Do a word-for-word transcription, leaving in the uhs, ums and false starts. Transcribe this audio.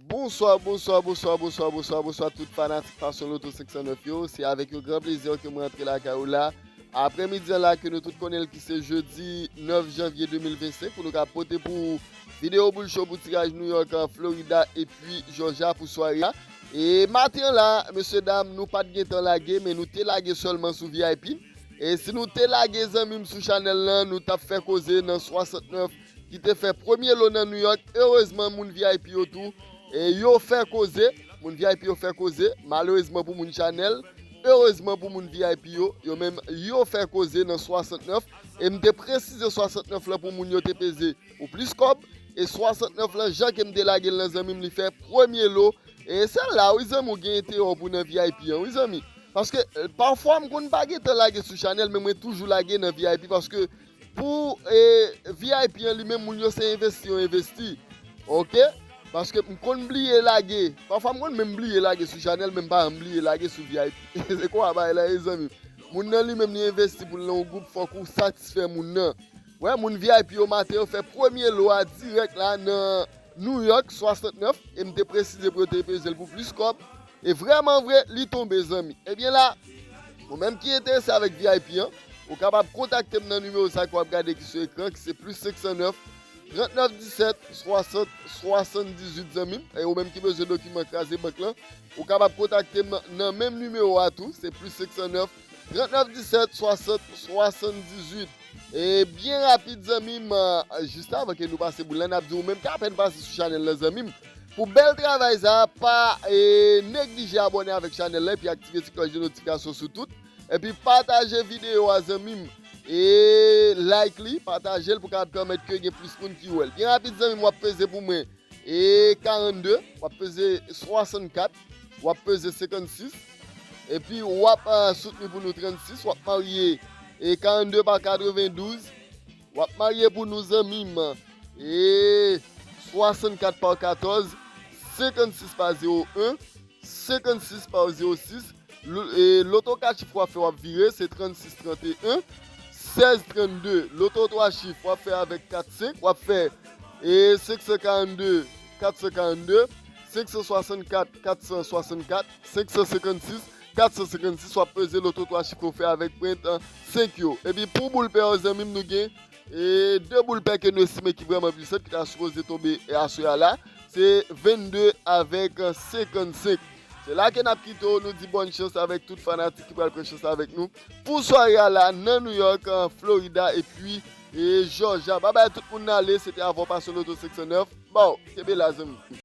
Bonswa, bonswa, bonswa, bonswa, bonswa, bonswa tout fanatik Passion Lotto senk san nèf yo. Se avèk yon gran plezi ke mwen antre lakay ou la. Aprèmidi an la ke nou tout konnen l ki se jedi nèf janvye de mil vennsenk pou nou ka pote pou ou videyo boul cho pou tiraj New York, Florida epi Georgia pou sware a. E maten an la, mesye dam, nou pa t gentan lage, men nou te lage sèlman sou V I P. E si nou te lage zanmi m sou chanèl lan, nou t ap fè koze nan swasantnèf ki te fè premye lo nan New York. Erezman, moun V I P yo tou, e yo fè koze. Moun V I P yo fè koze. Malerezman pou moun chanèl, erezman pou moun V I P yo, yo menm, yo fè koze nan swasantnèf. E m te presize swasantnèf lan pou moun yo te peze pou plis kòb. E swasantnèf lan, jan ke m te lage l lan, zanmi m, li fè premye lo. E se la, wi, zanmi, ou gen enterè pou nan V I P an, wi, zanmi. Paske, eh, pafwa, m konn pa gentan lage sou chanèl, men mwen toujou lage nan V I P, paske pou, eh, V I P an li menm, moun yo se envesti, yo envesti. Oke? Paske m konn bliye lage. Pafwa, m konn menm bliye lage sou chanèl, men m pa janm bliye lage sou V I P. Se konsa bagay la ye, zanmi. Moun nan li menm, li envesti pou l nan yon gwoup, fòk ou satisfè moun nan. Wè, moun V I P yo maten yo fè premye lo a dirèk la nan New York swasantnèf, e m te presize pou yo te peze l pou plis kòb. E vrèman vre, li tonbe, zanmi. Ebyen la, ou menm ki enterese avèk V I P an, ou kapab kontakte m nan nimewo sa ke w ap gade ki sou ekran, ki se plis senk san nèf, trannèf disèt, swasant, swasanndizuit, zanmi m. E ou menm ki bezwen dokiman kraze bank lan, ou kapab kontakte m nan menm nimewo a tou, se plis senk san nèf, trannèf disèt, swasant, swasanndizuit. E byen rapid, zanmi m, jis avan ke nou pase boul lan, n ap di ou menm ki apèn pase sou chanèl lan, zanmi m, pou bèl travay sa a, pa, e, neglije abòne avèk chanèl lan epi aktive ti klòch de notifikasyon sou tout. Epi pataje videyo a, zanmi m. E like li, pataje l pou kapab pèmèt ke gen plis moun ki wè l. Byen rapid, zanmi m, w ap peze pou mwen e karannde, w ap peze swasannkat, w ap peze senkannsis, epi w ap, ah, soutni pou nou trannsis, w ap marye e karannde pa katrevendouz, w ap marye pou nou, zanmi m, e swasannkat pa katòz, senkannsis pa zewo en, senkannsis pa zewo sis, lo-, e, loto kat chif w ap fè, w ap vire, se trannsis tranteyen, sèz trannde, loto twa chif w ap fè avèk kat senk, w ap fè, e, senk san karannde, kat san karannde, senk san swasannkat, kat san swasannkat, senk san senkannsis, kat san senkannsis, w ap peze loto twa chif w fè avèk pwen senk yo. Epi pou boul pè yo, zanmi m, nou gen e de boul pè ke nou estime ki vrèman pwisan, ki ta sipoze tonbe aswè a la, se vennde avèk senkannsenk. Se la ke n ap kite w, nou di bòn chans avèk tout fanatik ki pral pran chans avèk nou pou sware a la nan New York, Florida epi e Georgia. Babay tout moun, n ale, se te avè w Passion Lotto senk san nèf. Baw, kenbe la, zanmi.